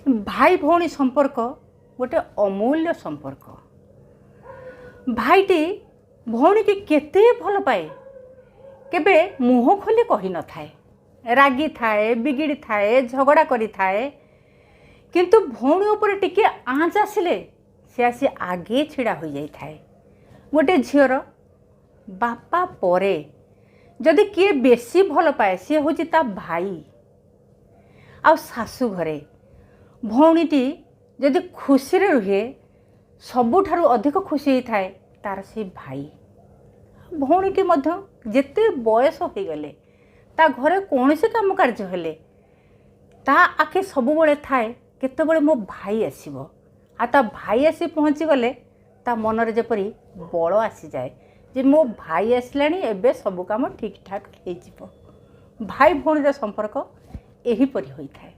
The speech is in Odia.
ଭାଇ ଭଉଣୀ ସମ୍ପର୍କ ଗୋଟେ ଅମୂଲ୍ୟ ସମ୍ପର୍କ। ଭାଇଟି ଭଉଣୀକି କେତେ ଭଲ ପାଏ, କେବେ ମୁହଁ ଖୋଲି କହିନଥାଏ। ରାଗିଥାଏ, ବିଗିଡ଼ି ଥାଏ, ଝଗଡ଼ା କରିଥାଏ, କିନ୍ତୁ ଭଉଣୀ ଉପରେ ଟିକିଏ ଆଞ୍ଚ ଆସିଲେ ସେ ଆସି ଆଗେ ଛିଡ଼ା ହୋଇଯାଇଥାଏ। ଗୋଟେ ଝିଅର ବାପା ପରେ ଯଦି କିଏ ବେଶୀ ଭଲ ପାଏ, ସିଏ ହେଉଛି ତା ଭାଇ। ଆଉ ଶାଶୁ ଘରେ ଭଉଣୀଟି ଯଦି ଖୁସିରେ ରୁହେ, ସବୁଠାରୁ ଅଧିକ ଖୁସି ହେଇଥାଏ ତାର ସେଇ ଭାଇ। ଭଉଣୀଟି ମଧ୍ୟ ଯେତେ ବୟସ ହୋଇଗଲେ, ତା ଘରେ କୌଣସି କାମ କାର୍ଯ୍ୟ ହେଲେ ତା ଆଖି ସବୁବେଳେ ଥାଏ କେତେବେଳେ ମୋ ଭାଇ ଆସିବ। ଆଉ ତା ଭାଇ ଆସି ପହଞ୍ଚିଗଲେ ତା ମନରେ ଯେପରି ବଳ ଆସିଯାଏ ଯେ ମୋ ଭାଇ ଆସିଲାଣି, ଏବେ ସବୁ କାମ ଠିକ୍ ଠାକ୍ ହେଇଯିବ। ଭାଇ ଭଉଣୀର ସମ୍ପର୍କ ଏହିପରି ହୋଇଥାଏ।